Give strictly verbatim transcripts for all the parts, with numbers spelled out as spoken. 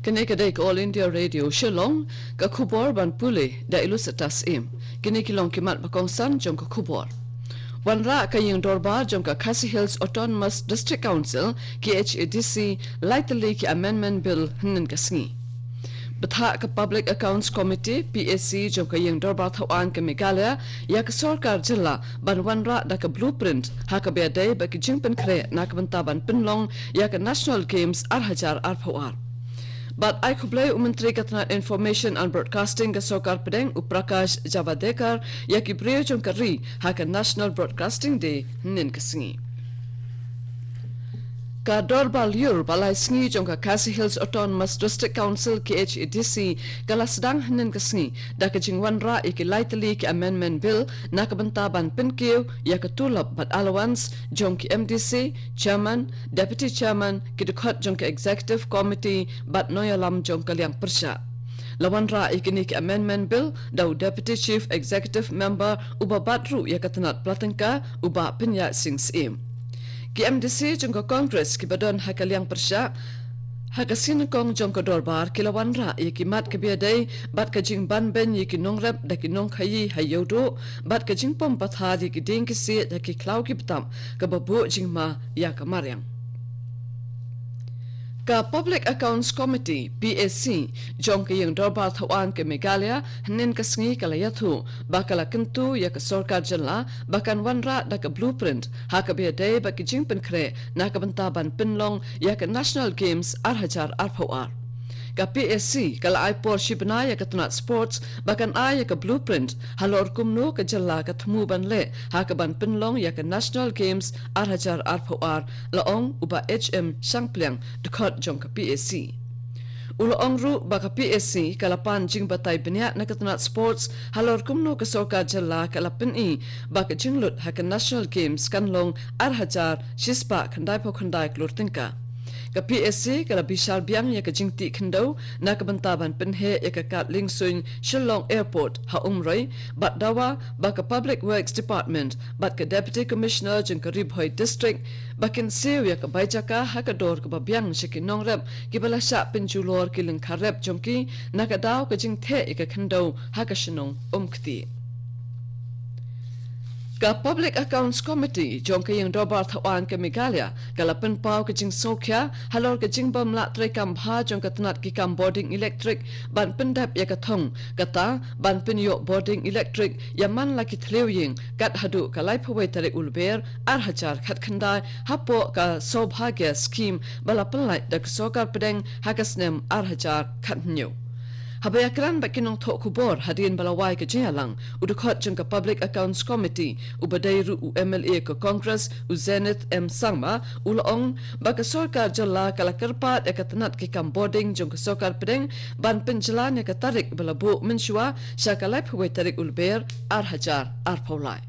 Kane ka dei ka All India Radio Shillong, ka khubor ban pule da i Lusitas Im. Kine ki long ki mat ba kongsan jong ka khubor. Wanrah ka ïing dorbar jong ka Khasi Hills Autonomous District Council, K H A D C, lai tylli ki amendment bill hynnin ka sngi. Bthah ka Public Accounts Committee, P A C, jong ka ïing dorbar thawaiñ ka Meghalaya ïa ka sorkar jylla ban wanrah da ka blueprint ha kaba ïadei bad ki jingpynkhreh na ka bynta ban pynlong ïa ka National Games ar hajar arphew ar. Bad ai khublei u Myntri ka tnat Information and Broadcasting ka sorkar pdeng, u Prakash Javadekar, ïa ki briew jong ka ri ha ka National Broadcasting Day hynnin ka sngi. Ka dorbar lyiur ba lai sngi jong ka Khasi Hills Autonomous District Council, K H A D C, ka la sdang hynnin ka sngi da ka jingwanrah ïa ki lai tylli ki amendment bill na ka bynta ban pynkiew ïa ka tulop bad allowance jong ki M D C, chairman, deputy chairman, ki dkhot jong ka executive committee bad nongïalam jong ka liang pyrshah. La wanrah ïa kine ki amendment bill da u Deputy Chief Executive Member uba bat ruh ïa ka tnat pla tyngka, u Bah Pynïaid Sing Syiem. Ki M D C jong ka Congress kiba don ha ka liang pyrshah ha ka sngi nyngkong jong ka dorbar ki la wanrah ïa ki mat kaba ïadei bad ka jingbanbeiñ ïa ki nongrep da ki nongkhaïi ha Ïewduh bad ka jingpom pathar ïa ki dieng ki siej ha ki khlaw ki btap kaba buh jingma ïa ka mariang. Ka Public Accounts Committee, P A C, jong ka ïing dorbar thawaiñ ka Meghalaya hynnin ka sngi ka la ïathuh ba ka la kyntu ïa ka sorkar jylla ba kan wanrah da ka blueprint ha kaba ïadei bad ki jingpynkhreh na ka bynta ban pynlong ïa ka National Games ar hajar arphew ar. Ka P A C ka la ai por shi bnai ïa ka tnat sports ba kan ai ïa ka blueprint halor kumno ka jylla ka thmu ban leh ha kaban pynlong ïa ka National Games ar hajar arphew ar, la ong u Bah H M Shangpliang, dkhot jong ka P A C. U la ong ruh ba ka P A C ka la pan jingbatai bniah na ka tnat sports halor kumno ka sorkar jylla ka la pyni ba ka jinglut ha ka National Games kan long ar hajar shispah khyndaiphew khyndai klur tyngka. Ka P A C ka la bishar biang ïa ka jingtih khyndew na ka bynta ban pynheh ïa ka kad liengsuiñ Shillong Airport ha Umroi, bad dawa ba ka Public Works Department bad ka Deputy Commissioner jong ka Ri Bhoi District ba kin siew ïa ka bai jaka ha ka dor kaba biang sha ki nongrep kiba la shah pynjulor ki lyngkha rep jong ki na ka daw ka jingtheh ïa ka khyndew ha ka shnong Umkti. Ka Public Accounts Committee jong ka ïing dorbar thawaiñ ka Meghalaya ka la pynpaw ka jingsngewkhia halor ka jingbym lah treikam bha jong ka tnat ki kam bording elektrik ban pyndep ïa ka thong, kata ban pynïoh bording elektrik ïa man la ki thliew ïing kat haduh ka laiphew wei tarik u Lber ar hajar khatkhyndai hapoh ka Saubhagya Scheme ba la pynlait da ka sorkar pdeng ha ka snem ar hajar khathynñiew. Haba ïakren bad ki nongthoh khubor hadien ba la wai ka jingïalang, u dkhot jong ka Public Accounts Committee uba dei ruh u M L A ka Congress, u Zenith M Sangma, u la ong ba ka sorkar jylla ka la kyrpad ïa ka tnat ki kam bording jong ka sorkar pdeng ban pynjlan ïa ka tarik ba la buh mynshuwa sha ka laiphew wei tarik u Lber ar hajar arphew lai.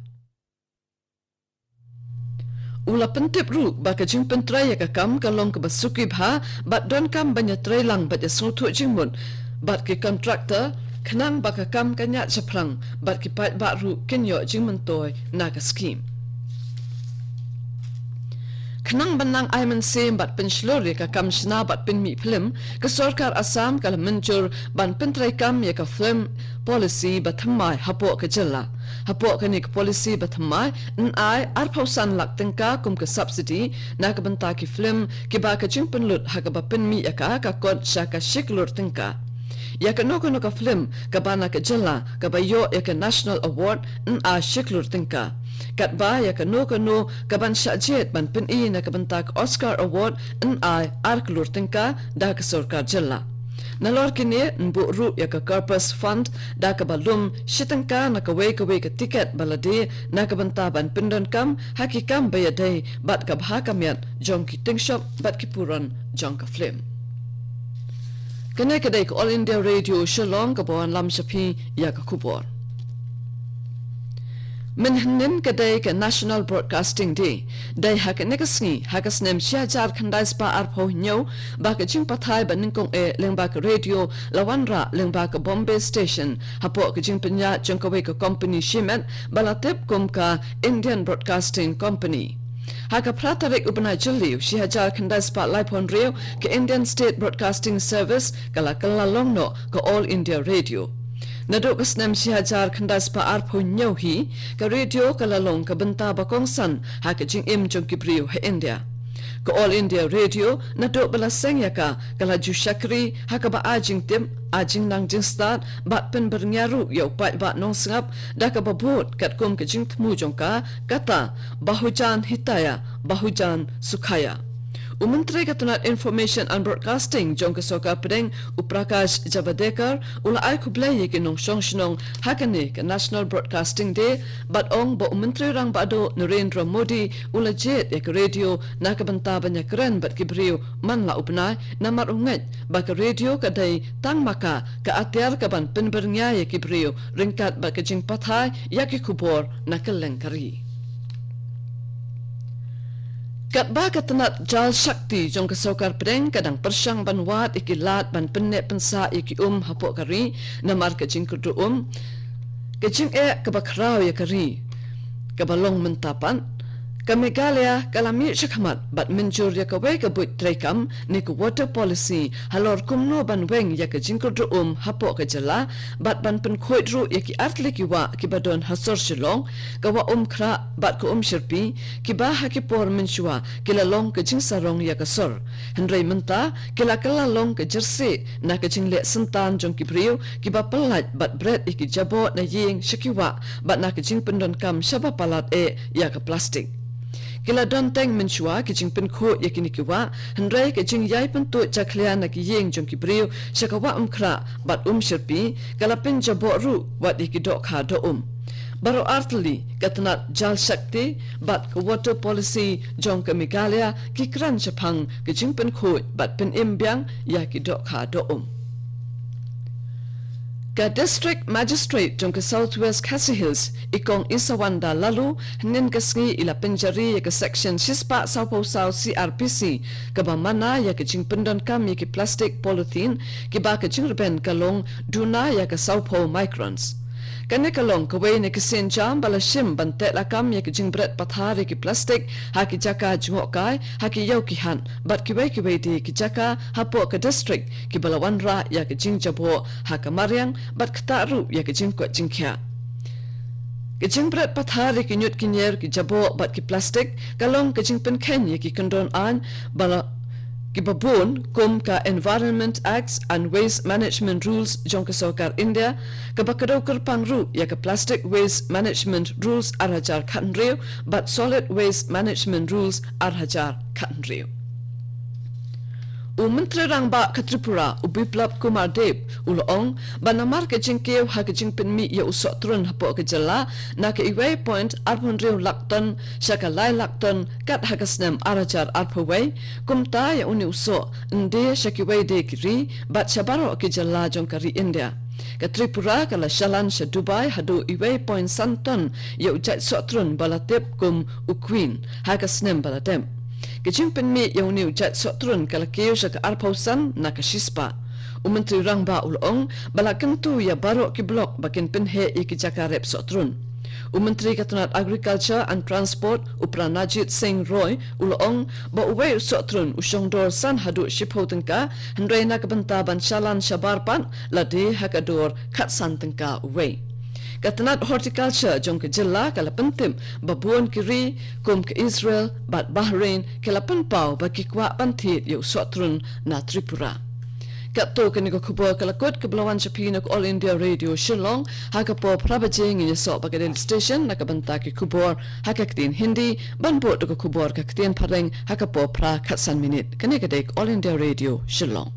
U la pyntip ruh ba ka jingpyntrei ïa ka kam ka long kaba suki bha bad donkam ban ïatrei lang bad ïasngewthuh jingmut bad ki kontraktor khnang ba ka kam kan ïaid shaphrang bad ki paidbah ruh kin ïoh jingmyntoi na ka skhim. Khnang ban nang ai mynsiem bad pynshlur ïa ka kam shna bad pynmih phlim, ka sorkar Assam ka la mynjur ban pyntreikam ïa ka Film Policy ba thymmai hapoh ka jylla. Hapoh kane ka policy ba thymmai, yn ai arphew san lak tyngka kum ka subsidy na ka bynta ki film kiba ka jingpynlut ha kaba pynmih ïa ka ka kot sha ka shi klur tyngka. Ïa kano kano ka film kaba na ka jylla kaba ïoh ïa ka National Award, yn ai shi klur tyngka. Katba ïa kano kano kaban shah jied ban pyni na ka bynta ka Oscar Award, yn ai ar klur tyngka da ka sorkar jylla. Nalor kine, yn buh ruh ïa ka Corpus Fund da kaba lum shi tyngka na kawei kawei ka tiket ba la die na ka bynta ban pyndonkam ha ki kam ba ïadei bad ka bha ka miat jong ki tyngshop bad ki puron jong ka film. Kane ka dei ka All India Radio Shillong kaba wanlam sha phi ïa ka khubor. Mynhynnin ka dei ka National Broadcasting Day. Dei ha kane ka sngi ha ka snem shi hajar khyndai spah arphew hynñiew ba ka jingpathai ba nyngkong eh lyngba ka radio la wanrah lyngba ka Bombay Station hapoh ka jingpynïaid jong kawei ka kompani shimet ba la tip kum ka Indian Broadcasting Company. Ha ka phra tarik u bnai Jylliew, shi hajar khyndai spah laiphew hynriew, ka Indian State Broadcasting Service, ka la kylla long noh, ka All India Radio. Naduh ka snem shi hajar khyndai spah arphew hynñiew hi, ka radio ka la long ka bynta ba kongsan, ha ka jingim jong ki briew ha India. Ka All India Radio, naduh ba la seng ïa ka, ka la ju shakri, ha kaba ai jingtip, ai jingnang jingstad, bad pynbyrngia ruh ïa u paidbah nongsngap, da kaba bud, katkum ka jingthmu jong ka, kata, Bahujan Hitaya, Bahujan Sukhaya. U Myntri ka tnat Information and Broadcasting jong ka Sorkar Pdeng, u Prakash Javadekar, u la ai khublei ïa ki nongshong shnong, ha kane ka National Broadcasting Day, bad ong ba u Myntri Rangbah Duh Narendra Modi, u la jied ïa ka radio, na ka bynta ban ïakren bad ki briew, man la u bnai, namar u ngeit, ba ka radio ka dei, tang ma ka, ka atiar kaban pynbyrngia ïa ki briew, ryngkat bad ka jingpathai, ïa ki khubor, na kylleng ka ri. Katba ka tnat Jal Shakti jong ka Sorkar Pdeng ka dang pyrshang ban wad ïa ki lad ban pynneh pynsah ïa ki um hapoh ka ri namar ka jingkyrduh um. Ka jingeh kaba khraw ïa ka ri kaba long mynta pat. Ka Meghalaya ka la mih shakhmat bad mynjur ïa kawei ka buit treikam ne ka water policy halor kumno ban weng ïa ka jingkyrduh um hapoh ka jylla bad ban pynkhuid ruh ïa ki artylli ki wah kiba don ha sor Shillong, ka Wah Umkhrah bad ka Umshyrpi, kiba ha ki por mynshuwa ki la long ka jingsarong ïa ka sor. Hynrei mynta ki la kylla long ka jyrsieh na ka jingleh syntan jong ki briew kiba pyllait bad bret ïa ki jaboh na ïing sha ki wah bad na ka jingpyndonkam shaba palat eh ïa ka plastik. Ki la don teng mynshuwa ki jingpynkhuid ïa kine ki wah, hynrei ka jingïai pyntuid jakhlia na ki ïing jong ki briew sha ka Wah Umkhrah bad Umshyrpi, ka la pynjaboh ruh wat ïa ki dohkha doh um. Baroh artylli, ka tnat Jal Shakti bad ka water policy jong ka Meghalaya ki kren shaphang ka jingpynkhuid bad pynim biang ïa ki dohkha doh um. Ka District Magistrate jong ka South West Khasi Hills, i Kong Isawanda Laloo, hynnin ka sngi i la pynjari ïa ka Section shispah sawphew saw C R P C, kaba mana ïa ka jingpyndonkam ïa ki plastik polythene, kiba ka jingrben ka long duna ïa ka sawphew microns. Kane ka long kawei na ki sienjam ba la shim ban teh lakam ïa ka jingbret pathar ïa ki plastik ha ki jaka jngohkai, ha ki ïew ki hat, bad kiwei kiwei de ki jaka hapoh ka district, kiba la wanrah ïa ka jingjaboh ha ka mariang, bad ktah ruh ïa ka jingkoit jingkhiah. Ka jingbret pathar ïa ki ñiut ki ñier ki jaboh bad ki plastik, ka long ka jingpynkheiñ ïa ki kyndon aiñ, ba la kiba bun, kum ka Environment Acts and Waste Management Rules jong ka Sorkar India, kaba kdew kyrpang ruh ïa ka Plastic Waste Management Rules ar hajar khathynriew, bad Solid Waste Management Rules ar hajar khathynriew. U Myntri Rangbah ka Tripura, u Biplab Kumar Deb, u la ong, ba namar ka jingkiew ha ka jingpynmih ïa u sohtrun hapoh ka jylla, na ka iwei point arphew hynriew lak ton, sha ka lai lak ton, kat ha ka snem ar hajar arphew wei, kumta ïa une u soh, ym die sha kiwei de ki ri, bad sha baroh ki jylla jong ka ri India. Ka Tripura ka la shalan sha Dubai haduh iwei point san ton ïa u jait sohtrun ba la tip kum u Queen, ha ka snem ba la dep. Ka jingpynmih ïa une u jait sohtrun ka la kiew sha ka arphew san na ka shispah. U Myntri Rangbah u la ong, ba la kyntu ïa baroh ki block ba kin pynheh ïa ki jaka rep sohtrun. U Myntri ka tnat Agriculture and Transport, u Pranajit Singh Roy, u la ong, ba uwei u sohtrun u shong dor san haduh shiphew tyngka, hynrei na ka bynta ban shalan shabar pat, la die ha ka dor khatsan tyngka uwei. Ka tnat Horticulture jong ka jylla ka la pyntip, ba bun ki ri, kum ka Israel, bad Bahrain, ki la pynpaw ba ki kwah ban thied ïa u sohtrun na Tripura. Katto kane ka khubor ka la kut kaba la wan sha phi na ka All India Radio Shillong, ha ka por phra baje ngin ïasoh bad ka Delhi Station na ka bynta ki khubor ha ka ktien Hindi, ban bud da ka khubor ka ktien Phareng ha ka por phra khatsan minit. Kane ka dei ka All India Radio Shillong.